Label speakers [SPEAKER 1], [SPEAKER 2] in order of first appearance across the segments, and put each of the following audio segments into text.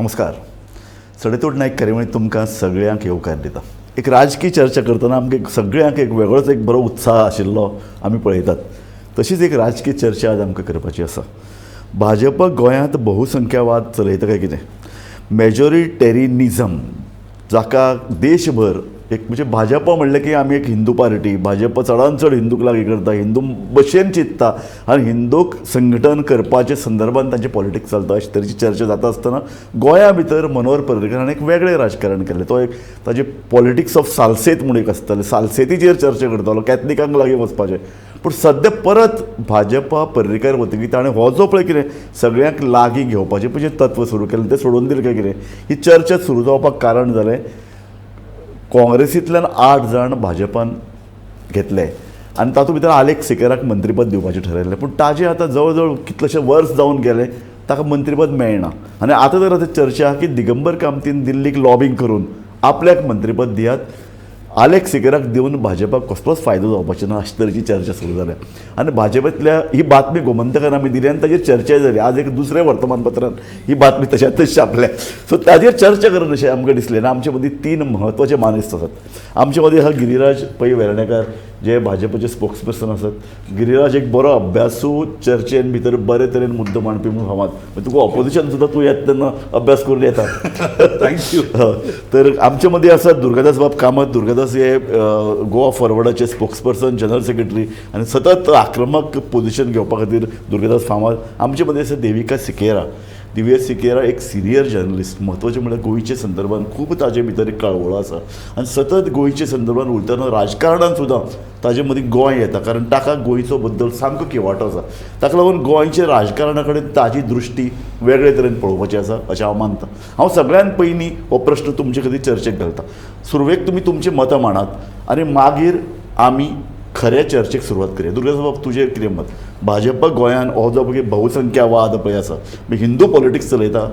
[SPEAKER 1] नमस्कार. सडेतोड नायक कार्यावळींत तुमकां सगळ्यांक येवकार दिता. एक राजकीय चर्चा करतना आमकां सगळ्यांक एक वेगळोच एक बरो उत्साह आशिल्लो आमी पळयतात. तशीच एक राजकीय चर्चा आज आमकां करपाची आसा. भाजप गोंयांत बहुसंख्यावाद चलयता काय कितें, मेजॉरिटेरियनिजम जाका देशभर एक म्हणजे भाजप म्हणलें की आमी एक हिंदू पार्टी, भाजप चडान चड हिंदूक लागीं करता, हिंदू भशेन चिंत्ता आनी हिंदूक संघटन करपाचे संदर्भान तांचें पॉलिटिक्स चलता अशे तरेची चर्चा जाता आसतना गोंया भितर मनोहर पर्रीकर हाणें एक वेगळें राजकारण केलें. तो एक ताजे पॉलिटिक्स ऑफ सालसेत म्हूण एक आसतालें, सालसेतीचेर चर्चा करतालो, कॅथलिकांक लागीं वचपाचें. पूण सद्या परत भाजपा पर्रीकर वतकीर ताणें हो जो पळय कितें सगळ्यांक लागीं घेवपाचें पळय जें तत्व सुरू केलें तें सोडून दिलें काय कितें, ही चर्चा सुरू जावपाक कारण जालें काँग्रेसींतल्यान 8 जाण भाजपान घेतले आनी तातूंत भितर आलेक्स सिकेराक मंत्रीपद दिवपाचें ठरयल्लें. पूण ताजें आतां जवळ जवळ कितलेशे वर्स जावन गेले ताका मंत्रीपद मेळना आनी आतां तर आतां चर्चा आहा की दिगंबर कामतीन दिल्लीक लॉबींग करून आपल्याक मंत्रीपद दियात, आलेक्स सिकेराक दिवन भाजपाक कसलोच फायदो जावपाचो ना अशे तरेची चर्चा सुरू जाल्या. आनी भाजपांतल्या ही बातमी गोमंतकान आमी दिली आनी ताजेर चर्चाय जाली. आज एक दुसऱ्या वर्तमानपत्रान ही बातमी तशात तशी छापल्या. सो ताजेर चर्चा करून अशें आमकां दिसलें ना. आमचे मदीं 3 म्हत्वाचे मानेस्त आसात. आमचे मदीं आहा गिरिराज पै वेर्णेकार जे भाजपाचे स्पोक्सपर्सन आसात. गिरिराज एक बरो अभ्यासू, चर्चेन भितर बरे तरेन मुद्दो मांडपी म्हणून फामाद. तुका ऑपोजिशन सुद्दां तूं येता तेन्ना अभ्यास करून येता.
[SPEAKER 2] Thank you.
[SPEAKER 1] तर आमचे मदीं आसात दुर्गादास बाब कामत. दुर्गादास हे गोवा फॉरवर्डाचे स्पोक्सपर्सन, जनरल सेक्रेटरी आनी सतत आक्रमक पोजिशन घेवपा खातीर दुर्गादास फामाद. आमचे मदीं आसा देविका सिकेरा. दिव्या सिकेरा एक सिनियर जर्नलिस्ट, म्हत्वाचें म्हळ्यार गोंयचे संदर्भान खूब ताजे भितर एक कळवळो आसा आनी सतत गोंयचे संदर्भान उलयतना राजकारणान सुद्दां ताजे मदीं गोंय येता, कारण ताका गोंयचो बद्दल सामको किवाटो आसा. ताका लागून गोंयचे राजकारणा कडेन ताजी दृश्टी वेगळे तरेन पळोवपाची आसा अशें हांव मानता. हांव सगळ्यान पयलीं हो प्रश्न तुमचे खातीर चर्चेक घालता. सुरवेक तुमी तुमचें मतां मांडात आनी मागीर आमी खऱ्या चर्चेक सुरवात करुया. दुर्गादास बाब, तुजें कितें मत, भाजपा गोंयान हो जो पळय बहुसंख्यावाद पळय आसा, हिंदू पॉलिटिक्स चलयता,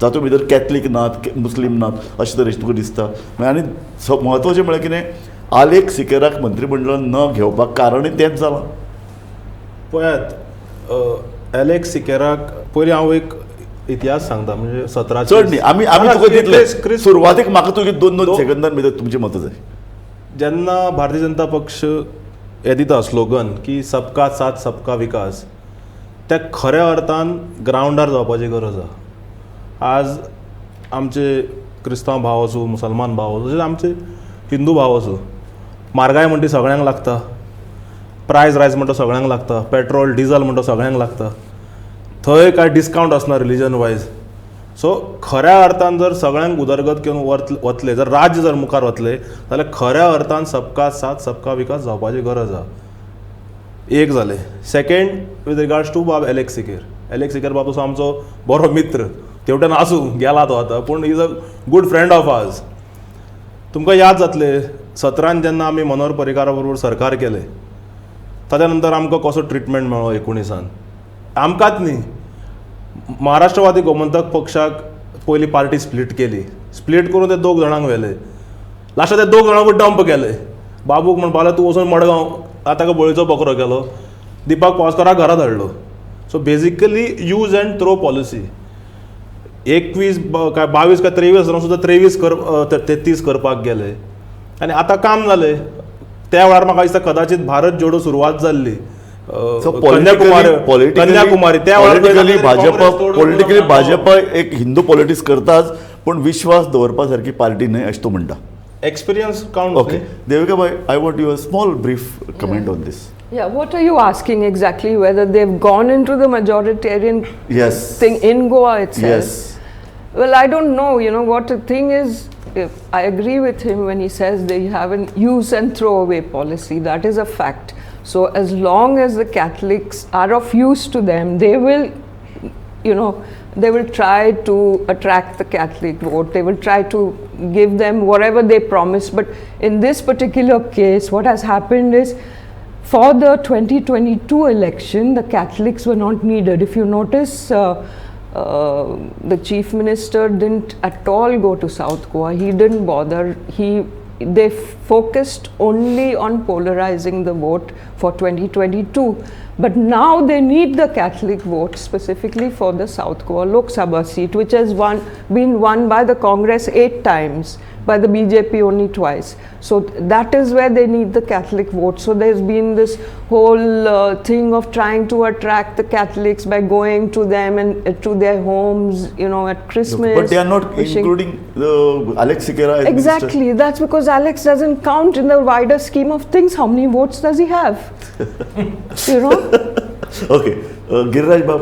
[SPEAKER 1] तातूंत भितर कॅथलीक नात, मुस्लीम नात अशें तरेचें तुका दिसता? आनी म्हत्वाचें म्हळ्यार कितें, आलेक्स सिकेराक मंत्रिमंडळान न घेवपाक कारणूय तेंच जालां.
[SPEAKER 2] पळयात, एलेक्स सिकेराक पयलीं हांव एक इतिहास सांगता, म्हणजे 17
[SPEAKER 1] चड न्ही, आमी आमी तुका दितले सुरवातीक. म्हाका तुगे 2-2 सेकंदान भितर तुमचें मत जाय.
[SPEAKER 2] जेन्ना भारतीय जनता पक्ष हे दिता स्लोगन की सबका साथ सबका विकास, त्या खऱ्या अर्थान ग्रावंडार जावपाची गरज आसा. आज आमचे क्रिस्तांव भाव आसूं, मुसलमान भाव आसूं, तशेंच आमचे हिंदू भाव आसूं, म्हारगाय म्हणटा सगळ्यांक लागता, प्रायस रायज म्हणटा सगळ्यांक लागता, पेट्रोल डिजल म्हणटा सगळ्यांक लागता, थंय कांय डिस्कावंट आसना रिलीजन वायज. सो खऱ्या अर्थान जर सगळ्यांक उदरगत घेवन वतले, जर राज्य जर मुखार वतले जाल्यार खऱ्या अर्थान सबका साथ सबका विकास जावपाची गरज आसा. एक जालें. सेकेंड, विथ रिगार्ड्स टू बाब एलेक्स सिकेर. एलेक्स सिकेर बाब तसो आमचो बरो मित्र, तेवटेन आसूं गेला तो आतां, पूण is a good friend of ours. तुमकां याद जातलें, 17 जेन्ना आमी मनोहर पर्रीकारा बरोबर सरकार केलें, ताच्या नंतर आमकां कसो ट्रिटमेंट मेळ्ळो 19. आमकांच न्ही, महाराष्ट्रवादी गोमंतक पक्षाक पयली पार्टी स्प्लीट केली, स्प्लीट करून ते 2 जाणांक व्हेले, लास्टाक ते 2 जाणांकूच डंप केले. बाबूक म्हणपाक लागले तूं वचून मडगांव, आतां ताका बळीचो बकरो केलो, दिपाक पावसकाराक घरा धाडलो. So basically use and throw policy. 21 काय 22 काय 23 जाणां सुद्दां 23 33 करपाक गेले आनी आतां काम जालें. त्या वेळार म्हाका दिसता कदाचित भारत जोडो सुरवात जाल्ली. कन्याकुमारी, कन्याकुमारी त्या
[SPEAKER 1] पॉलिटिकली भाजपा, पॉलिटिकली भाजपा एक हिंदू पॉलिटिक्स करताच, पूण विश्वास दवरपा सारकी पार्टी न्हय अशें तूं म्हणटा.
[SPEAKER 2] Experience count.
[SPEAKER 1] Okay Devika bye, I want your small brief comment on this.
[SPEAKER 3] Yeah, what are you asking exactly? Whether they've gone into the majoritarian
[SPEAKER 1] Yes.
[SPEAKER 3] thing in Goa itself?
[SPEAKER 1] Yes.
[SPEAKER 3] Well, I don't know. You know, what the thing is, if I agree with him when he says they have an use and throw away policy. That is a fact. So as long as the Catholics are of use to them, they will, you know, they will try to attract the Catholic vote. They will try to give them whatever they promise. But in this particular case, what has happened is, for the 2022 election, the Catholics were not needed. If you notice, the chief minister didn't at all go to South Goa. He didn't bother. He They focused only on polarizing the vote for 2022. But now they need the Catholic vote specifically for the South Goa Lok Sabha seat, which has been won by the Congress 8 times, by the BJP only twice. So that is where they need the Catholic vote. So there's been this whole thing of trying to attract the Catholics by going to them and to their homes, you know, at Christmas.
[SPEAKER 1] But they are not including Alex Sequeira as
[SPEAKER 3] Exactly.
[SPEAKER 1] minister.
[SPEAKER 3] That's because Alex doesn't count in the wider scheme of things. How many votes does he have? You know?
[SPEAKER 1] Okay. Giriraj बाब,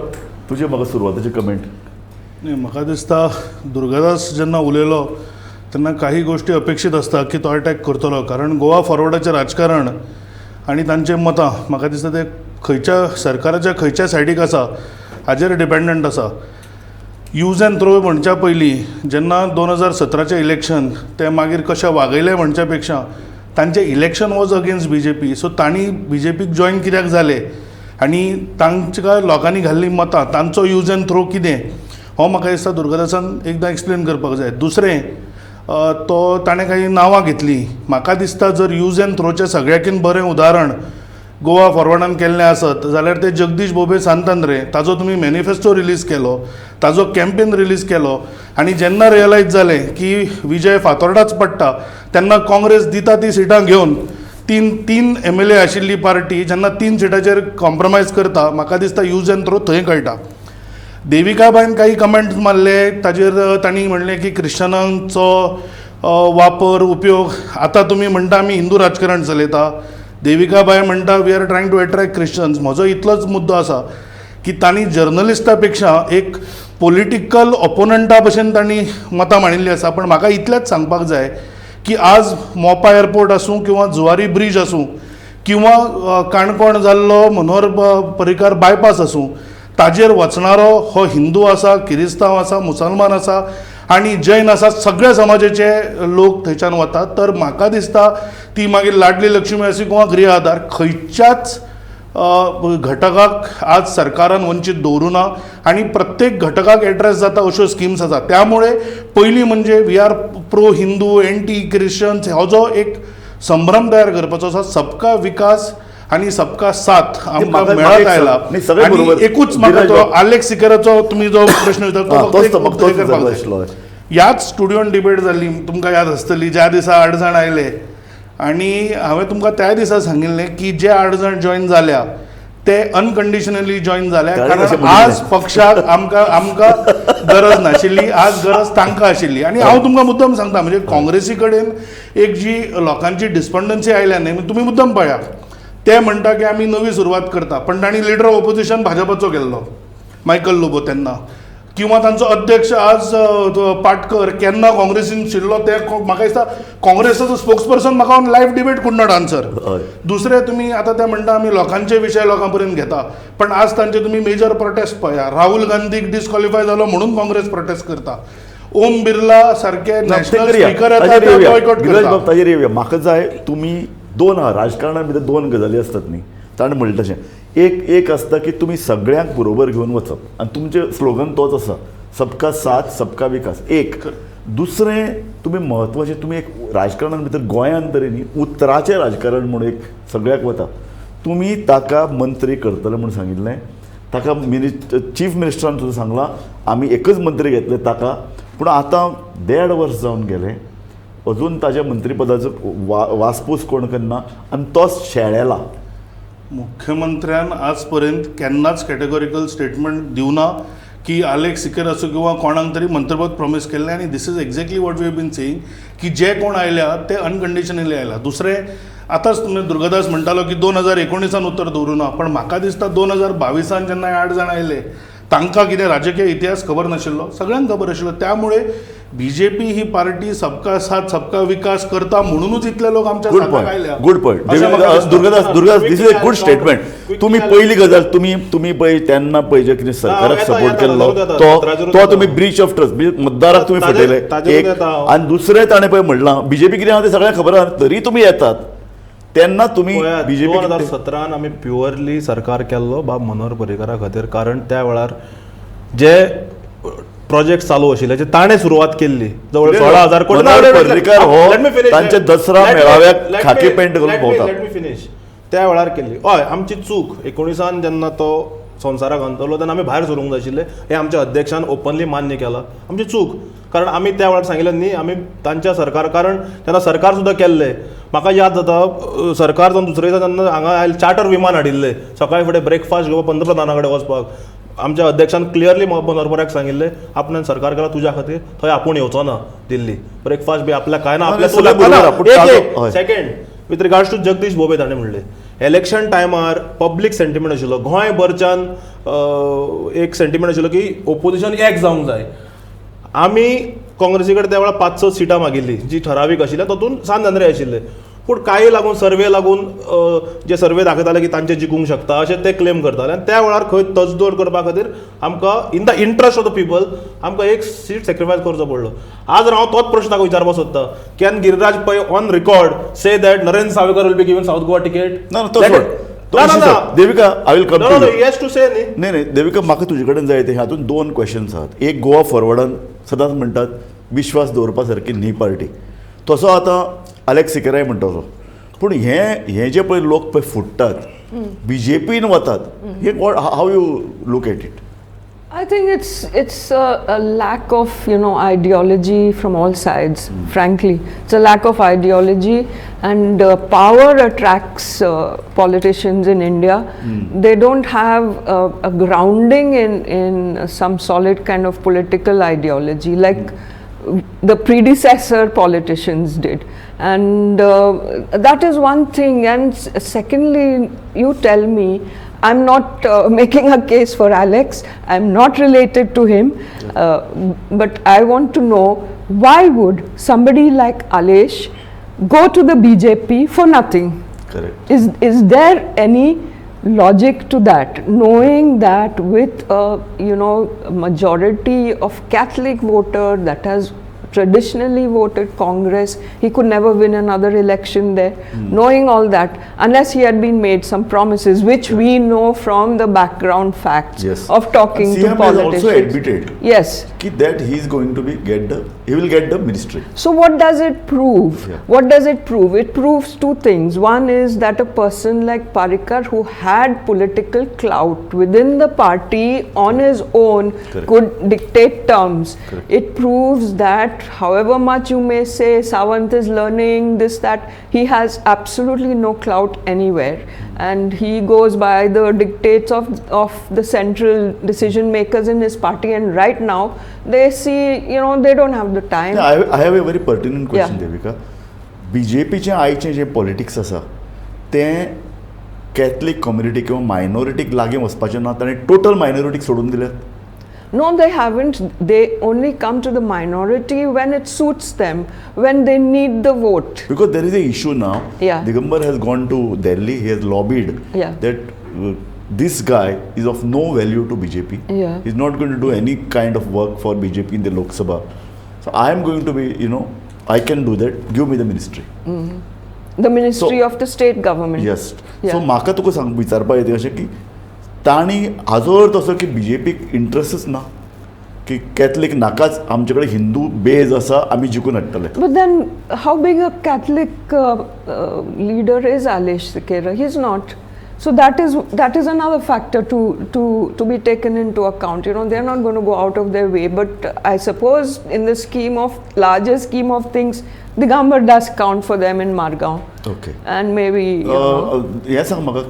[SPEAKER 1] तुझे म्हाका सुरवातेचे comment.
[SPEAKER 4] न्ही, म्हाका दिसता दुर्गादास जेन्ना उलयलो तेन्ना काही गोश्टी अपेक्षीत आसता की तो अटॅक करतलो, कारण गोवा फॉरवर्डाचें राजकारण आनी तांचें मतां म्हाका दिसता ते खंयच्या सरकाराच्या खंयच्या सायडीक आसा हाजेर डिपेंडंट आसा. यूज अँड थ्रो म्हणच्या पयलीं जेन्ना 2017चें इलेक्शन ते मागीर कशें वागयलें म्हणच्या पेक्षा तांचें election was against BJP. So तांणी बीजेपीक जॉयन कित्याक जाले आनी तांकां लोकांनी घाल्लीं मतां तांचो यूज अँड थ्रो कितें हो म्हाका दिसता दुर्गादासान एकदां एक्सप्लेन करपाक जाय. दुसरें, तो ताणें काही नांवां घेतलीं, म्हाका दिसता जर यूज अँड थ्रोचें सगळ्याकीन बरें उदाहरण गोवा फॉरवर्डान केल्लें आसत जाल्यार तें जगदीश बोबे सांतांद्रे. ताजो तुमी मॅनिफेस्टो रिलीज केलो, ताजो कॅम्पेन रिलीज केलो आनी जेन्ना रियलायज जालें की विजय फातोर्डाच पडटा तेन्ना काँग्रेस दिता ती सिटां घेवन तीन MLA आशिल्ली पार्टी जेन्ना 3 सिटाचेर कॉम्प्रोमायज करता, म्हाका दिसता यूज अँड थ्रो थंय कळटा. देविकाबायन काही कमेंट्स मारले ताजेर तांणी म्हणलें की क्रिश्चनांचो वापर उपयोग, आतां तुमी म्हणटा आमी हिंदू राजकारण चलयता, देविकाबाय म्हणटा we are trying to attract Christians. म्हजो इतलोच मुद्दो आसा की तांणी जर्नलिस्टा पेक्षा एक पॉलिटिकल ओपोनंटा भशेन तांणी मतां मांडिल्लीं आसा. पण म्हाका इतलेंच सांगपाक जाय की आज मोपा एअरपोर्ट आसूं किंवा जुवारी ब्रीज आसूं किंवा काणकोण जाल्लो मनोहर पर्रीकार बायपास आसूं, ताजेर वचणारो हो हिंदू आसा, किरिस्तांव आसा, मुसलमान आसा आनी जैन आसा, सगळ्या समाजाचे लोक थंयच्यान वतात. तर म्हाका दिसता ती मागीर लाडली लक्ष्मी आसूं किंवा गृह आधार, खंयच्याच घटकाक आज सरकारान वंचीत दवरूं ना आनी प्रत्येक घटकाक एड्रेस जाता अश्यो स्किम्स आसा. त्यामुळे पयलीं म्हणजे we are pro Hindu anti Christians हो जो एक संभ्रम तयार करपाचो आसा, सबका विकास आनी सबका साथ आमकां मेळत आयला. आनी एकूच म्हाका तो आलेक्स सिकेराचो तुमी जो प्रश्न विचारता तो करपाक जाय. ह्याच स्टुडियोन डिबेट जाल्ली तुमकां याद आसतली, ज्या दिसा 8 जाण आयले आनी हांवें तुमकां त्या दिसा सांगिल्लें की जे 8 जाण जॉयन जाल्या ते अनकंडिशनली जॉयन जाल्या, कारण आज पक्षाक आमकां आमकां गरज नाशिल्ली, आज गरज तांकां आशिल्ली. आनी हांव तुमकां मुद्दम सांगता, म्हणजे काँग्रेसी कडेन एक जी लोकांची डिस्पंडन्सी आयल्या न्ही, तुमी मुद्दम पळया, ते म्हणटा की आमी नवी सुरवात करता, पण तांणी लिडर ऑफ ऑपोजिशन भाजपाचो केल्लो मायकल लोबो तेन्ना, किंवा तांचो अध्यक्ष आज पाटकर केन्ना काँग्रेसीन शिरलो ते म्हाका दिसता काँग्रेसाचो स्पोक्सपर्सन म्हाका on live debate could not answer. दुसरें, तुमी आतां ते म्हणटा आमी लोकांचे विशय लोकां पर्यंत घेता, पण आज तांचे तुमी मेजर प्रोटेस्ट पळया, राहुल गांधीक डिस्क्वॉलिफाय जालो म्हणून काँग्रेस प्रोटेस्ट करता, ओम बिर्ला सारखे नॅशनल स्पीकर येता ते बॉयकॉट करता.
[SPEAKER 1] ताजेर येवया. म्हाका जाय तुमी दोन राजकारणां भितर 2 गजाली आसतात न्ही, ताणें म्हणलें तशें एक एक आसता की तुमी सगळ्यांक बरोबर घेवन वचप आनी तुमचें स्लोगन तोच आसा, सबका साथ सबका विकास. एक दुसरें तुमी म्हत्वाचें, तुमी एक राजकारणां भितर गोंयांत तरी न्ही उतराचें राजकारण म्हूण एक सगळ्याक वता, तुमी ताका मंत्री करतले म्हूण सांगिल्लें, ताका चीफ मिनिस्टरान सुद्दां सांगलां आमी एकच मंत्री घेतले ताका, पूण आतां 1.5 वर्स जावन गेलें अजून ताज्या मंत्रीपदाचो वासपूस कोण करना आनी तो शेळेला.
[SPEAKER 4] मुख्यमंत्र्यान आजपर्यंत केन्नाच कॅटेगॉरिकल स्टेटमेंट दिवना की आलेक्स सिकेर आसूं किंवा कोणाक तरी मंत्रीपद प्रॉमीस केल्लें. आनी this is exactly what we have been saying की जे कोण आयल्या ते अनकंडिशनली आयल्या. दुसरें, आतांच तुमी दुर्गादास म्हणटालो की 2019 उत्तर दवरूं ना, पण म्हाका दिसता 2022 जेन्ना 8 जाण आयले तांकां कितें राजकीय इतिहास खबर नाशिल्लो, सगळ्यांक खबर आशिल्लो. त्यामुळे बीजेपी ही पार्टी सबका साथ सबका विकास करता म्हणूनच इतले लोक आमच्या साथाक आयल्या.
[SPEAKER 1] Good point Durgadas. Durgadas, this is a good statement. तुमी पयली गजाल तुमी तुमी पळय तेन्ना पळय जे कितें सरकाराक सपोर्ट केल्लो तो तुमी ब्रीच ऑफ ट्रस्ट, मतदाराक तुमी फटयले एक. आनी दुसरें ताणें पळय म्हणलां बीजेपी कितें आहा तें सगळ्यांक खबर आहा, तरी तुमी येतात तेन्ना तुमी बीजेपी.
[SPEAKER 2] 2017 आमी प्युअरली सरकार केल्लो बाब मनोहर पर्रीकरा खातीर, कारण त्या वेळार जे प्रोजेक्ट चालू आशिल्ले जे ताणें सुरवात केल्ली जवळ 16,000 कोटी.
[SPEAKER 1] मनोहर पर्रीकार हो तांच्या दसरा मेळाव्याक खाकी पेंट घालून भोंवता.
[SPEAKER 2] Let me finish. त्या वेळार केल्ली हय आमची चूक. 19 जेन्ना तो संवसाराक अंतरलो तेन्ना आमी भायर सरूंक जाय आशिल्ले, हें आमच्या अध्यक्षान ओपनली मान्य केलां. आमची चूक, कारण आमी त्या वेळार सांगिल्लें न्ही आमी तांच्या सरकार, कारण तेन्ना सरकार सुद्दां केल्लें. म्हाका याद जाता सरकार जावन दुसरे दिसा तेन्ना हांगा आयले चार्टर विमान हाडिल्लें सकाळी फुडें ब्रेकफास्ट घेवपाक पंतप्रधाना कडेन वचपाक. आमच्या अध्यक्षान क्लियरली मनोहर पर्रीकार सांगिल्लें आपणान सरकार केलां तुज्या खातीर, थंय आपूण येवचो ना दिल्ली, ब्रेकफास्ट बी आपल्याक कांय ना, आपल्या. Second, with regards to Jagdish Bhobe ताणें म्हणलें इलेक्शन टायमार पब्लीक सेंटिमेंट आशिल्लो गोंयभरच्यान, एक सेंटिमेंट आशिल्लो की ओपोजिशन एक जावंक जाय. आमी काँग्रेसी कडेन त्या वेळार 5-6 सिटां मागिल्ली जी ठरावीक आशिल्ली, तातूंत सांत आंद्रे आशिल्ले. पूण कांय लागून सर्वे लागून जे सर्वे दाखयताले की तांचे जिखूंक शकता अशें ते क्लेम करताले, आनी त्या वेळार खंय तजदोड करपा खातीर आमकां in the interest of the people आमकां एक सीट सेक्रिफायस करचो पडलो. आज हांव तोच प्रश्न ताका विचारपाक सोदता, can Giriraj Pai on record say that Narendra Sawaikar will be given South Goa ticket?
[SPEAKER 1] ना, तो सोड. Devika, I will come to
[SPEAKER 2] you. Has to say न्ही.
[SPEAKER 1] नाही नाही देविका, म्हाका तुजे कडेन जाय ते हातून 2 क्वेश्चन्स आहात. एक, गोवा फॉरवर्डान सदांच म्हणटात विश्वास दवरपा सारकी न्ही पार्टी, तसो आतां आलेक्स सिकेराय म्हणटा तसो, पूण हे जे पळय लोक पळय फुट्टात बीजेपीन वतात, हे how you look at it?
[SPEAKER 3] I think it's a lack of, you know, ideology from all sides. Frankly, it's a lack of ideology, and power attracts politicians in India. They don't have a grounding in some solid kind of political ideology like the predecessor politicians did, and that is one thing. And secondly, you tell me, I'm not making a case for Alex, I'm not related to him, but I want to know, why would somebody like Alesh go to the BJP for nothing?
[SPEAKER 1] Correct.
[SPEAKER 3] Is there any logic to that, knowing that with a, you know, a majority of Catholic voter that has traditionally voted Congress, he could never win another election there, knowing all that, unless he had been made some promises, which we know from the background facts of talking
[SPEAKER 1] and
[SPEAKER 3] to
[SPEAKER 1] CM
[SPEAKER 3] politicians.
[SPEAKER 1] Has also admitted
[SPEAKER 3] yes,
[SPEAKER 1] ki that he is going to be get the, he will get the ministry.
[SPEAKER 3] So what does it prove?
[SPEAKER 1] Yeah.
[SPEAKER 3] What does it prove? It proves 2 things. One is that a person like Parrikar, who had political clout within the party on his own,
[SPEAKER 1] Correct.
[SPEAKER 3] Could dictate terms.
[SPEAKER 1] Correct.
[SPEAKER 3] It proves that however much you may say Sawant is learning this, that, he has absolutely no clout anywhere. And he goes by the dictates of the central decision makers in his party. And right now, they see, you know, they don't have the time.
[SPEAKER 1] Yeah, I have a very pertinent question,
[SPEAKER 3] yeah.
[SPEAKER 1] Devika. BJP चे आयचे जे politics आसा तें Catholic community किंवा मायनॉरिटीक लागीं वचपाचें ना, ताणें total मायनॉरिटीक सोडून दिल्यात?
[SPEAKER 3] No, they haven't. They only come to the minority when it suits them, when they need the vote.
[SPEAKER 1] Because there is an issue now.
[SPEAKER 3] Yeah.
[SPEAKER 1] Digambar has gone to Delhi, he has lobbied that this guy is of no value to BJP.
[SPEAKER 3] Yeah.
[SPEAKER 1] He's not going to do any kind of work for BJP in the Lok Sabha. So I am going to be, you know, I can do that. Give me the ministry.
[SPEAKER 3] Mm-hmm. The ministry
[SPEAKER 1] so,
[SPEAKER 3] of the state government.
[SPEAKER 1] Yes.
[SPEAKER 3] Yeah.
[SPEAKER 1] So म्हाका तुका सांग विचारपा येता अशें की तांणी हाजो अर्थ असो की बीजेपीक इंट्रस्टच ना की कॅथलीक नाकाच, आमचे कडेन हिंदू बेज आसा, आमी जिखून हाडटले.
[SPEAKER 3] But then how big a Catholic leader is Alesh Sequeira? He is not. So that is another factor to be taken into account. You know, they are not going to go out of their way. But I suppose in the scheme of larger scheme of things, Digambar does count for them in Margao.
[SPEAKER 1] Okay.
[SPEAKER 3] And maybe you know.
[SPEAKER 1] हें सांग म्हाका,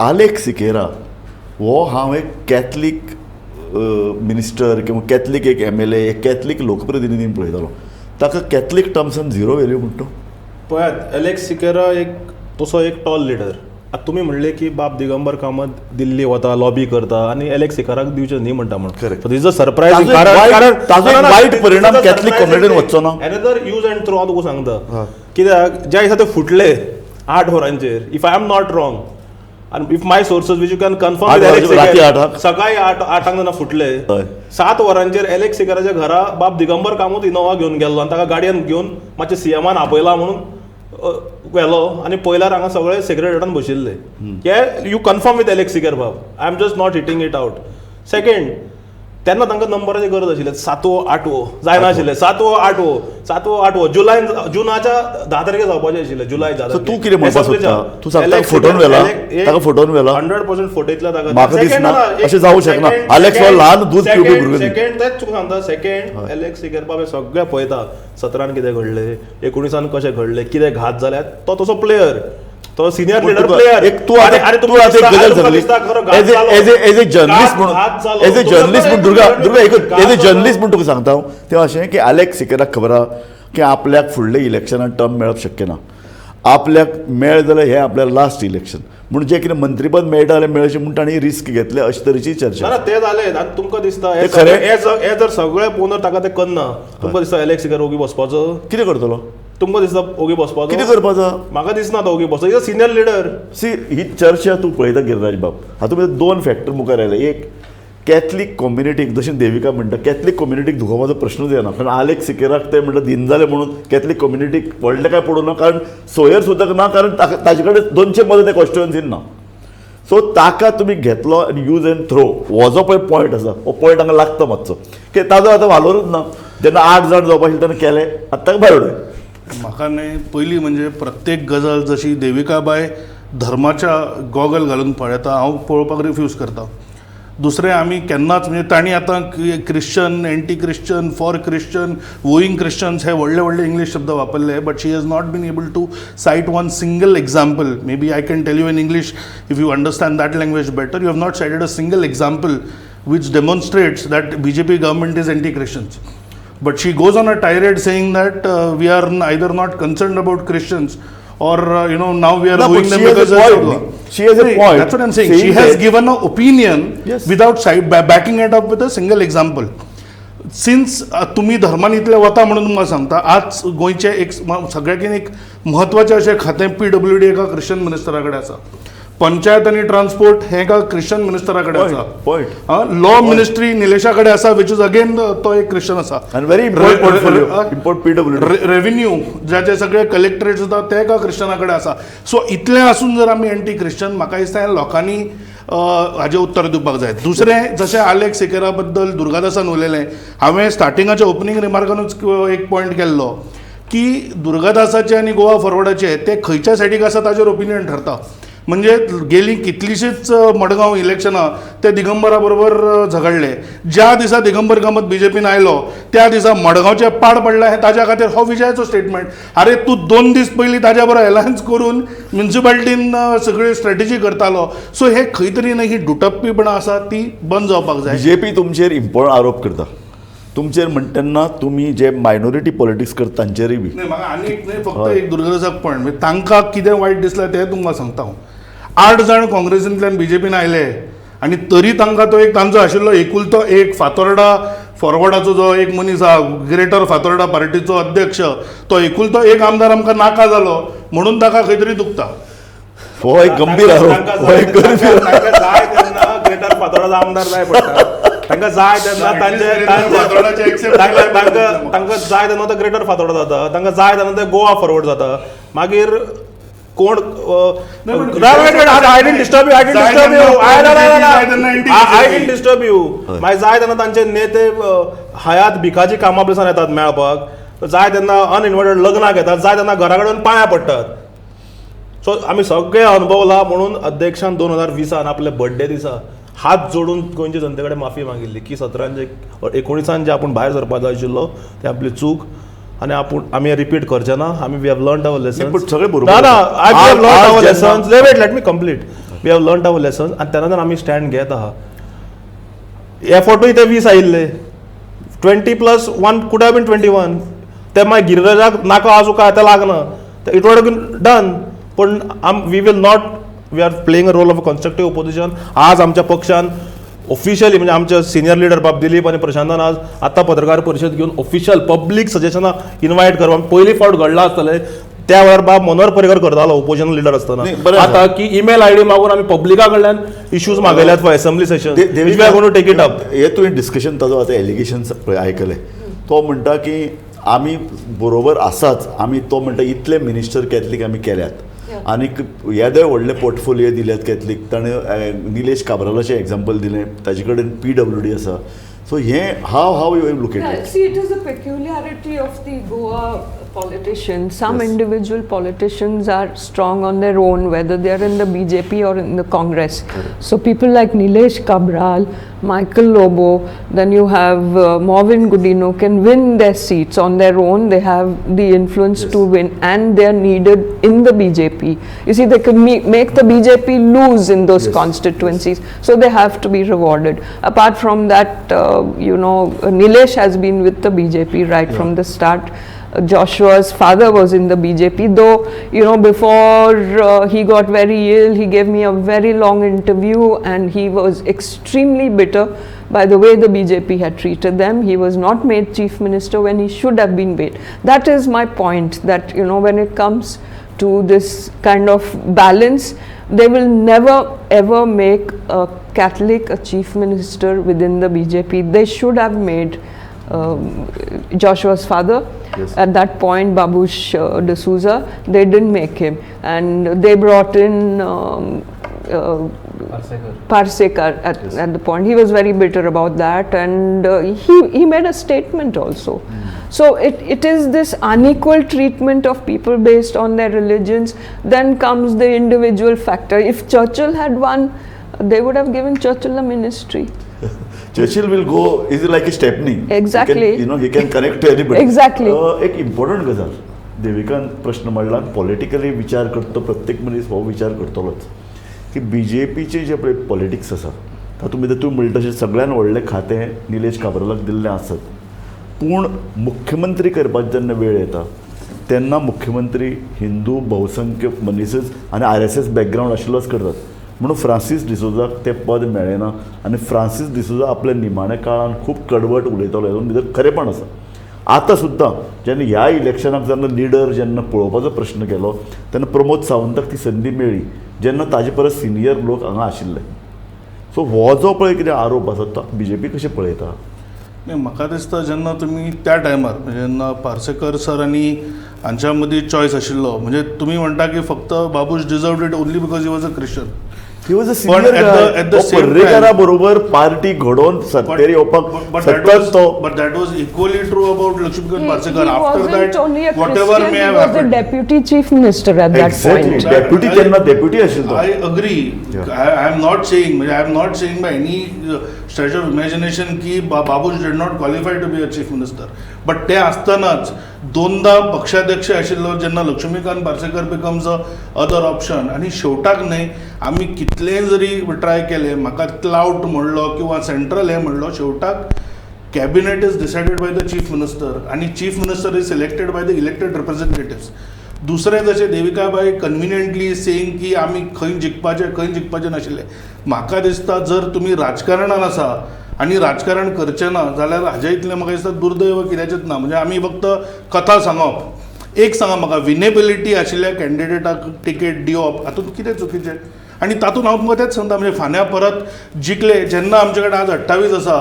[SPEAKER 1] Alex Sequeira हो हांव एक Catholic minister किंवा Catholic एक MLA, एक Catholic लोकप्रतिनिधी पळयतालो, ताका कॅथलीक टर्म्सान झिरो व्हॅल्यू म्हणटा.
[SPEAKER 2] पळयात, एलेक्स सिकेरा एक तसो एक टॉल लिडर. आतां तुमी म्हणले की बाब दिगंबर कामत दिल्ली वता, लॉबी करता आनी एलेक्स सिकेराक दिवचें न्ही म्हणटा म्हणून.
[SPEAKER 1] Correct.
[SPEAKER 2] This is a surprise.
[SPEAKER 1] ताजो वायट परिणाम कॅथलीक कम्युनिटीन वचचो ना.
[SPEAKER 2] एनदर यूज अँड थ्रो हांव तुका सांगता, कित्याक ज्या दिसा ते फुटले 8 वरांचेर, if I am not wrong आनी if my sources which you can confirm, सकाळी 8 जेन्ना फुटले 7 वरांचेर एलेक्स सिकेराच्या घरा बाब दिगंबर कामत इनोवा घेवन गेल्लो आनी ताका गाडयेन घेवन मातशें सीएमान आपयला म्हणून व्हेलो आनी पयल्यार हांगा सगळे सेक्रेटरीन बशिल्ले. हे you confirm with Alex Sequeira बाब, I am just not hitting it out. Second, तेन्ना तांकां नंबराची गरज आशिल्ली. सातवो आठवो जायनाशिल्ले, सातवो आठवो, सातवो आठवो जुलाय, जुनाच्या 10 तारखेर जावपाचें आशिल्लें, जुलाय 10.
[SPEAKER 1] तूं कितें म्हणपाक सोदता? तूं सांगता फोटोन व्हेला, ताका फोटोन व्हेला,
[SPEAKER 2] 100% फोटयतला ताका.
[SPEAKER 1] म्हाका दिसना अशें जावंक शकना. आलेक्स हो ल्हान दूद पिवपी भुरगो.
[SPEAKER 2] सेकंड तेंच तुका सांगता, सेकंड एलेक्स सिकेर बाब सगळें पळयता, 17 कितें घडलें, 19 कशें घडलें, कितें घात जाल्यात, तो तसो प्लेयर, तो सिनियर लिडर प्लेयर.
[SPEAKER 1] एक तूं आतां एक गजाल सांगली एज ए जर्नलिस्ट म्हणून, एज ए जर्नलिस्ट म्हूण, दुर्गा दुर्गा एक, एज ए जर्नलिस्ट म्हूण तुका सांगता हांव, तें अशें की आलेक्स सिकेराक खबर आहा की आपल्याक फुडले इलेक्शनान टर्म मेळप शक्य ना. आपल्याक मेळ जाल्यार हें आपल्या लास्ट इलेक्शन, म्हूण जें कितें मंत्रीपद मेळटा जाल्यार मेळचें म्हूण तांणी रिस्क घेतले, अशे तरेची चर्चा.
[SPEAKER 2] ना, तें जालें. आनी तुमकां दिसता
[SPEAKER 1] तें खरें?
[SPEAKER 2] हे जर सगळें पळोवन ताका तें करना, तुमकां दिसता एलेक्स सिकेर ओगी बसपाचो?
[SPEAKER 1] कितें करतलो?
[SPEAKER 2] तुमकां दिसता ओगी बसपाचो?
[SPEAKER 1] कितें करपाचो?
[SPEAKER 2] म्हाका दिसना तो ओगी बसतो. Is a senior leader.
[SPEAKER 1] See, ही चर्चा तूं पळयता गिरिराज बाब, हातूंत भितर दोन फॅक्टर मुखार आयले. एक, कॅथलीक कम्युनिटीक, जशें देविका म्हणटा, कॅथलीक कम्युनिटीक दुखोवपाचो प्रश्नूच येना, कारण आलेक्स सिकेराक ते म्हणटा दिन जाले म्हणून कॅथलीक कम्युनिटीक व्हडलें कांय पडूं ना, कारण सोयर सुद्दां ना, कारण ताजे कडेन 200 मतां त्या कॉन्स्टिट्युएन्सीन ना. सो ताका तुमी घेतलो आनी यूज एंड थ्रो हो जो पळय पॉयंट आसा, हो पॉयंट हांगा लागता मातसो, की ताजो आतां वालोरूच ना. जेन्ना 8 जाण जावपा आशिल्ले तेन्ना केलें, आतां ताका भायर उडय.
[SPEAKER 4] म्हाका न्ही पयलीं म्हणजे प्रत्येक गजाल जशी देविकाबाय धर्माच्या गॉगल घालून पळयता, हांव पळोवपाक रिफ्यूज करता. दुसरें, आमी केन्नाच म्हणजे तांणी आतां Christian, anti Christian, for Christian, wooing Christians हे व्हडले व्हडले इंग्लीश शब्द वापरले, but she has not been able to cite one single example. Maybe I can tell you in English if you understand that language better. You have not cited a single example which demonstrates that BJP government is anti Christians. But she goes on a tirade saying that we are either not concerned about Christians or now we are
[SPEAKER 1] No, but
[SPEAKER 4] wooing them
[SPEAKER 1] she has a
[SPEAKER 4] because
[SPEAKER 1] point.
[SPEAKER 4] of
[SPEAKER 1] She has a point.
[SPEAKER 4] That's what I'm saying. She
[SPEAKER 1] Saying
[SPEAKER 4] has
[SPEAKER 1] that-
[SPEAKER 4] given an opinion
[SPEAKER 1] Yes.
[SPEAKER 4] without backing it up with a single example. Since तुमी धर्मान इतले वता म्हणून तुमकां सांगता, आज गोंयचें एक सगळ्याकीन एक म्हत्वाचें अशें खातें PWD एका क्रिश्चन मिनिस्टरा कडेन आसा, पंचायत आनी ट्रान्सपोर्ट हें एका क्रिश्चन मिनिस्टरा कडेन आसा,
[SPEAKER 1] point.
[SPEAKER 4] Law ministry निलेशा कडेन आसा, which is again तो एक क्रिश्चन आसा.
[SPEAKER 1] आनी very important portfolio, import PWD.
[SPEAKER 4] Revenue ज्याचे सगळे कलेक्टरेट आसा ते एका क्रिश्चना कडेन आसा. सो इतलें आसून जर आमी एंटी क्रिश्चन, म्हाका दिसता ह्या लोकांनी हाजें उत्तर दिवपाक जाय. दुसरें, जशें आलेक्स सिकेरा बद्दल दुर्गादासान उलयलें, हांवें स्टार्टिंगाच्या ओपनींग रिमार्कानूच एक पॉयंट केल्लो की दुर्गादासाचे आनी गोवा फॉरवर्डाचे ते खंयच्या सायडीक आसा ताजेर ओपिनियन ठरता. म्हणजे गेली कितलींशींच मडगांव इलेक्शनां ते दिगंबरा बरोबर झगडले. ज्या दिसा दिगंबर कामत बीजेपीन आयलो त्या दिसा मडगांवचें पाड पडलां हें ताज्या खातीर हो विजयाचो स्टेटमेंट. अरे तूं 2 दीस पयलीं ताज्या बरोबर एलायन्स करून म्युनिसिपालिटीन सगळी स्ट्रेटजी करतालो. सो हे खंय तरी न्ही ही दुटप्पीपणां आसा ती बंद जावपाक जाय.
[SPEAKER 1] बीजेपी तुमचेर इम्पॉर्टंट आरोप करता, तुमचेर म्हणटा तेन्ना तुमी जे मायनॉरिटी पॉलिटिक्स करता तांचेरूय बी.
[SPEAKER 4] न्ही, म्हाका आनी एक न्ही, फक्त एक दुर्गादासाक पॉयंट, म्हणजे तांकां कितें वायट दिसलें तें तुमकां सांगता हांव. 8 जाण काँग्रेसींतल्यान बीजेपीन आयले आनी तरी तांकां तो एक तांचो आशिल्लो एकुलतो एक फातोर्डा फॉरवर्डाचो जो एक मनीस आहा, ग्रेटर फातोर्डा पार्टीचो अध्यक्ष, तो एकुलतो एक आमदार आमकां नाका जालो म्हणून ताका खंय तरी दुखता.
[SPEAKER 1] हो एक गंभीर आरोप, हो एक गंभीर.
[SPEAKER 2] तांकां जाय तेन्ना ग्रेटर फातोर्डाचो आमदार जाय पडटा, तांकां जाय तेन्ना तांचे
[SPEAKER 4] फातोर्डाचे accept
[SPEAKER 2] तांकां जाय तेन्ना तो ग्रेटर फातोर्डा जाता, तांकां जाय तेन्ना ते गोवा फॉरवर्ड जाता. मागीर कोण I didn't disturb you, I didn't disturb you, I didn't disturb you. मागीर जाय तेन्ना तांचे नेते हयात भिकाजी कामा प्लेसान येतात मेळपाक, जाय तेन्ना अनइन्वायटेड लग्नाक येतात, जाय तेन्ना घरा कडेन पांयां पडटात. सो आमी सगळे अनुभवला म्हणून अध्यक्षान 2020 आपल्या बर्थडे दिसा हात जोडून गोंयचे जनते कडेन माफी मागिल्ली की 17 जे 19 जे आपूण भायर सरपाक जाय आशिल्लो ते आपली चूक आनी आपूण आमी रिपीट करचे ना. आमी we have learn our lessons.
[SPEAKER 1] पण सगळें बरोबर
[SPEAKER 2] ना ना,
[SPEAKER 1] आसा.
[SPEAKER 2] We have learn our
[SPEAKER 1] आज
[SPEAKER 2] lessons. Wait, let me complete. We have learn our lessons आनी तेन्ना आमी स्टँड घेत आहा. एफर्टूय ते 20 आयिल्ले, 20 + 1 could have been 21. ते मागीर गिरिराजाक नाका आसूं काय आतां लागना, it would been done. पण आम we will not, we are playing a role of a constructive opposition. आज आमच्या पक्षान ऑफिशियली म्हणजे आमचे सिनियर लिडर बाब दिलीप आनी प्रशांतान आज आतां पत्रकार परिशद घेवन ऑफिशियल पब्लीक सजेशनां इनवायट करप पयली फावट घडलां आसतलें. त्या वेळार बाब मनोहर पर्रीकर करतालो ओपोजिशन लिडर आसतना.
[SPEAKER 1] नाही, बरें आसा.
[SPEAKER 2] आतां की ईमेल आयडी मागून आमी पब्लिका कडल्यान इश्यूज मागयल्यात for assembly session, we are gonna take it up.
[SPEAKER 1] हे तुवें डिस्कशन ताजो आतां एलिगेशन पळय आयकलें, तो म्हणटा की आमी बरोबर आसाच. आमी तो म्हणटा इतले मिनिस्टर कॅथलीक आमी केल्यात आनीक येदे व्हडले पोर्टफोलियो दिल्यात कॅथलीक. ताणें निलेश काब्रालाचें एग्जाम्पल दिलें, ताजे कडेन PWD आसा. सो हें how you look at it?
[SPEAKER 3] See, it is a peculiarity of the Goa politicians. Some individual politicians are strong on their own, whether they are in the BJP or in the Congress. So people like Nilesh Cabral, Michael Lobo, then you have Mauvin Godinho can win their seats on their own. They have the influence to win, and they are needed in the BJP. You see, they can make the BJP lose in those constituencies, so they have to be rewarded. Apart from that, Nilesh has been with the BJP right from the start. Joshua's father was in the BJP, though, before he got very ill, he gave me a very long interview and he was extremely bitter by the way the BJP had treated them. He was not made chief minister when he should have been made. That is my point, that, when it comes to this kind of balance, they will never ever make a Catholic a chief minister within the BJP. They should have made Joshua's father. At that point, Babush D'Souza, they didn't make him, and they brought in Parsekar at the point. He was very bitter about that, and he made a statement also. So it is this unequal treatment of people based on their religions. Then comes the individual factor. If Churchill had won, they would have given Churchill a ministry.
[SPEAKER 1] Churchill will go, is like a stepney.
[SPEAKER 3] Exactly.
[SPEAKER 1] He can, you know, he can connect to anybody.
[SPEAKER 3] Exactly.
[SPEAKER 1] एक important गजाल देविकान प्रश्न मांडला, politically विचार करता प्रत्येक मनीस हो विचार करतलोच की बी जे पीचे जे पळय पॉलिटिक्स आसा तातूंत भितर तूं म्हणटा तशें सगळ्यान व्हडलें खातें निलेश काब्रालाक दिल्लें आसत, पूण मुख्यमंत्री करपाक जेन्ना वेळ येता तेन्ना मुख्यमंत्री हिंदू बहुसंख्य मनीसच आनी आर एस एस बॅकग्रावंड आशिल्लोच करतात. म्हणून फ्रांसीस डिसोजाक तें पद मेळ्ळें ना आनी फ्रांसीस डिसोजा आपल्या निमाण्या काळान खूब कडवट उलयतालो, हेतून भितर खरेपण आसा. आतां सुद्दां जेन्ना ह्या इलेक्शनाक जेन्ना लिडर जेन्ना पळोवपाचो प्रश्न केलो तेन्ना प्रमोद सावंताक ती संदी मेळ्ळी जेन्ना ताजे परस सिनियर लोक हांगा आशिल्ले. सो हो जो पळय कितें आरोप आसा तो बी जे पी कशें पळयता?
[SPEAKER 4] न्ही, म्हाका दिसता जेन्ना तुमी त्या टायमार म्हणजे जेन्ना पार्सेकर सर आनी हांच्या मदीं चॉयस आशिल्लो, म्हणजे तुमी म्हणटा की फक्त Babush deserved it only because he was a Christian.
[SPEAKER 1] He was a
[SPEAKER 4] पण
[SPEAKER 1] senior
[SPEAKER 4] at the same
[SPEAKER 1] पर्रेकारा बरोबर पार्टी घडोवन सत्तेर येवपाक सतत तो
[SPEAKER 4] But that was equally true about Laxmikant Parsekar.
[SPEAKER 3] He
[SPEAKER 4] After
[SPEAKER 3] wasn't
[SPEAKER 4] that,
[SPEAKER 3] only a
[SPEAKER 4] whatever
[SPEAKER 3] Christian,
[SPEAKER 4] may
[SPEAKER 3] he
[SPEAKER 4] have
[SPEAKER 3] was the
[SPEAKER 4] happened.
[SPEAKER 3] Deputy chief minister at that point.
[SPEAKER 1] Deputy, तेन्ना deputy आशिल्लो तो.
[SPEAKER 4] I agree. I am not saying, I am not saying by any stretch of imagination की Babush did not qualify to be a chief minister. But ते आसतनाच दोनदा पक्षाध्यक्ष आशिल्लो जेन्ना Laxmikant Parsekar becomes a other option. आनी शेवटाक न्हय आमी कितलें जरी ट्राय केलें, म्हाका क्लाउट म्हणलो किंवा सेंट्रल हें म्हणलो, शेवटाक cabinet is decided by the chief minister आनी chief minister is selected by the elected representatives. दुसरें जशें देविकाबाई कन्विनियंटली सेईंग की आमी खंय जिखपाचें खंय जिखपाचें नाशिल्लें, म्हाका दिसता जर तुमी राजकारणान आसा आनी राजकारण करचें ना जाल्यार हाजे इतलें म्हाका दिसता दुर्दैव कित्याचेंच ना. म्हणजे आमी फक्त कथा सांगप. एक सांगा म्हाका, विनेबिलिटी आशिल्ल्या कॅन्डिडेटाक तिकेट दिवप हातूंत कितें चुकीचें? आनी तातूंत हांव तुमकां तेंच सांगता, म्हणजे फाल्यां परत जिखले जेन्ना आमचे कडेन आज 28 आसा,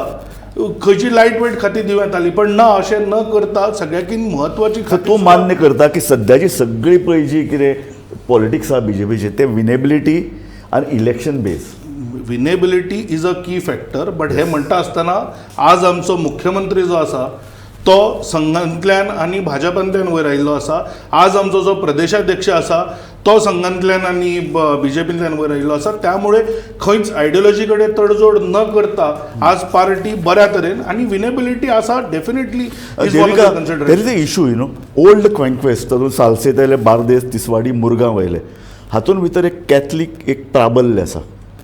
[SPEAKER 4] खंयची लायट वेट खातीर दिवं येताली, पण ना, अशें न करता सगळ्याकीन म्हत्वाची
[SPEAKER 1] सो तूं मान्य करता की सद्याची सगळी पळय जी कितें पॉलिटिक्स आसा बी जे पीची ते विनेबिलिटी आनी election base.
[SPEAKER 4] Winnability is a key factor, but हे म्हणटा आसतना आज आमचो मुख्यमंत्री जो आसा तो संघांतल्यान आनी भाजपांतल्यान वयर आयिल्लो आसा. आज आमचो जो प्रदेशाध्यक्ष आसा तो संघांतल्यान आनी बी जे पींतल्यान वयर आयिल्लो आसा. त्यामुळे खंयच आयडियोलॉजी कडेन तडजोड न करता आज पार्टी बऱ्या तरेन आनी विनेबिलिटी आसा definitely is one of the
[SPEAKER 1] there is
[SPEAKER 4] consideration.
[SPEAKER 1] A issue, old conquest, तातूंत सालसेत आयले, बार्देस, तिसवाडी, मुरगांव आयले, हातूंत भितर एक कॅथलीक एक प्राबल्य आसा.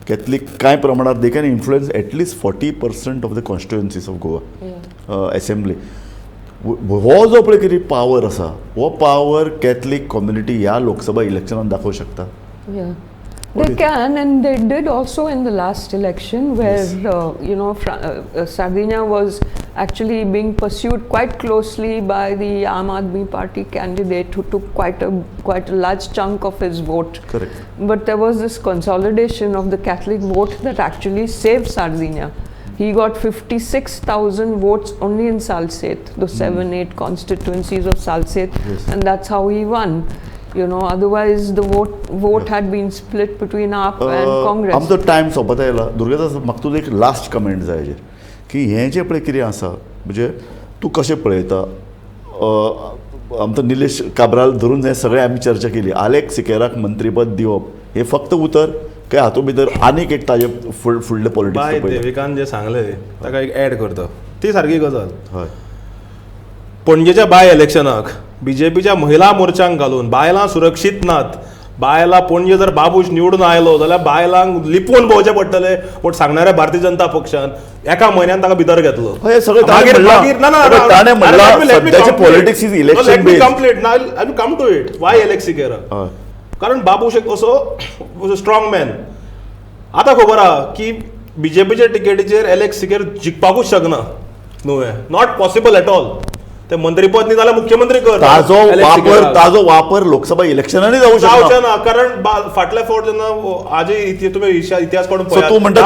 [SPEAKER 1] कॅथलीक कांय प्रमाणात they can influence at least 40% of the constituencies of Goa assembly. हो जो पळय कितें पावर आसा हो पावर कॅथलीक कम्युनिटी ह्या लोकसभा इलेक्शनान दाखोवंक शकता.
[SPEAKER 3] Yeah.
[SPEAKER 1] What
[SPEAKER 3] They
[SPEAKER 1] do you
[SPEAKER 3] can, and they did also in the last election where, Sardinha was actually being pursued quite closely by the Aam Aadmi Party candidate who took quite a large chunk of his vote. But there was this consolidation of the Catholic vote that actually saved Sardinha. He got 56,000 votes only in Salcete, the 7-8 constituencies of Salcete, and that's how he won. Otherwise the vote had been split between AAP and Congress.
[SPEAKER 1] आमचो time सोंपत आयला. दुर्गादास, म्हाका तुजो एक last comment जाय हेजेर की हें जें पळय कितें आसा म्हणजे तूं कशें पळयता आमचो निलेश काब्राल धरून हें सगळें आमी चर्चा केली. आलेक्स सिकेराक मंत्रीपद दिवप हें फक्त उतर काय हातूंत भितर आनीक एक ताजे फुडलें पॉलिटिक्स?
[SPEAKER 2] देविकान जें सांगलें ताका एक एड करता, ती सारकी गजाल.
[SPEAKER 1] हय,
[SPEAKER 2] पणजेच्या बाय इलेक्शनाक बीजेपीच्या महिला मोर्चांक घालून बायलां सुरक्षीत नात, बायलां पणजे जर बाबूश निवडून आयलो जाल्यार बायलांक लिपोवन भोंवचें पडटलें म्हूण सांगणाऱ्या भारतीय जनता पक्षान एका म्हयन्यान ताका भितर घेतलो. Come to it, why Alex Sequeira? कारण बाबूश एक असो स्ट्रॉंग मॅन. आतां खबर आहा की बीजेपीच्या टिकेटीचेर एलेक्स सिकेरा जिखपाकूच शकना, न्हू, not possible at all. ते मंत्रीपद न्ही जाल्यार मुख्यमंत्री कर.
[SPEAKER 1] ताजो वापर लोकसभा इलेक्शनांनी जावं
[SPEAKER 2] शकना ना, कारण फाटल्या फावट जेन्ना आजय तुमी इतिहास काडून
[SPEAKER 1] पळयात. तूं म्हणटा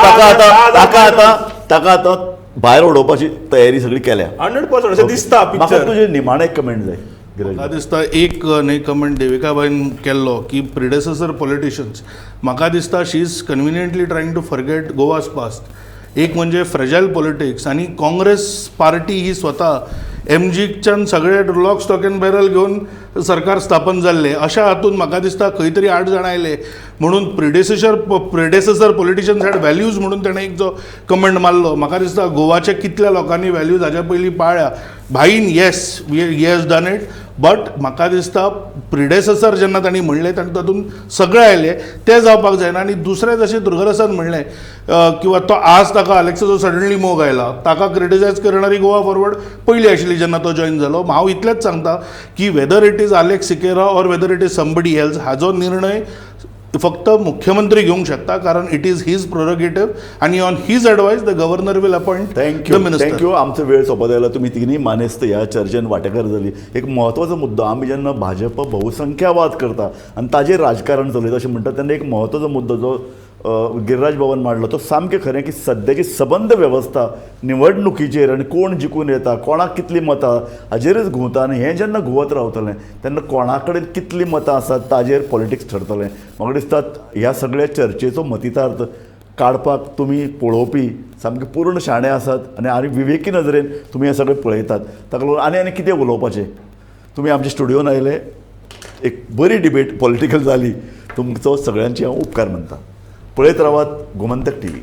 [SPEAKER 1] ताका आतां भायर उडोवपाची तयारी सगळी केल्या
[SPEAKER 2] 100% अशें दिसता.
[SPEAKER 1] म्हाका तुजें निमाणें एक कमेंट जाय.
[SPEAKER 4] म्हाका दिसता एक न्ही कमेंट देविकाबाईन केल्लो की प्रिडेसेसर पॉलिटिशियन्स, म्हाका दिसता she is conveniently trying to forget Goa's past. एक म्हणजे फ्रेजायल पॉलिटिक्स आनी काँग्रेस पार्टी ही स्वता एमजीच्यान सगळे लॉक स्टॉक एंड बॅरल घेवन सरकार स्थापन जाल्लें, अशा हातून म्हाका दिसता खंय तरी 8 जाणां आयले म्हणून प्रिडेसेसर पॉलिटिशियन्स हॅड व्हॅल्यूज म्हणून ताणें एक जो कमेंट मारलो, म्हाका दिसता गोवाच्या कितल्या लोकांनी व्हॅल्यूज हाज्या पयलीं पाळ्ळ्या. भाईन yes he has done it, but म्हाका दिसता प्रिडेसेसर जेन्ना तांणी म्हणलें ताणें तातूंत सगळें आयलें, तें जावपाक जायना. आनी दुसरें जशें दुर्गादासान म्हणलें किंवा तो आज ताका आलेक्साचो सडनली मोग आयला, ताका क्रिटिसायज करणारी गोवा फॉरवर्ड पयली आशिल्ली जेन्ना तो जॉयन जालो. हांव इतलेंच सांगता की whether it is Alex Sequeira or whether it is somebody else, हाजो निर्णय फक्त मुख्यमंत्री घेवंक शकता, कारण it is his prerogative आनी on his advice the governor will appoint the minister.
[SPEAKER 1] Thank you. आमचो वेळ सोंपत आयला. तुमी तिनूय मानेस्त ह्या चर्चेन वांटेकार जाली. एक म्हत्वाचो मुद्दो, आमी जेन्ना भाजप बहुसंख्यावाद करता आनी ताजेर राजकारण चलयता अशें म्हणटा तेन्ना एक म्हत्वाचो मुद्दो जो गिरिराज बाबान मांडलो तो सामकें खरें की सद्याची सबंद वेवस्था निवडणुकीचेर आनी कोण जिखून येता, कोणाक कितलीं मतां हाजेरच घुंवता आनी हें जेन्ना घुंवत रावतलें तेन्ना कोणा कडेन कितलीं मतां आसात ताजेर पॉलिटिक्स ठरतलें. म्हाका दिसता ह्या सगळ्या चर्चेचो मतितार्थ काडपाक तुमी पळोवपी सामके पूर्ण शाणे आसात आनी विवेकी नदरेन तुमी हें सगळें पळयतात. ताका लागून आनी आनी कितें उलोवपाचें, तुमी आमच्या स्टुडियोन आयले, एक बरी डिबेट पॉलिटिकल जाली, तुमचो सगळ्यांची हांव उपकार मानता. पळयत रावात गोमंतक टीव्ही.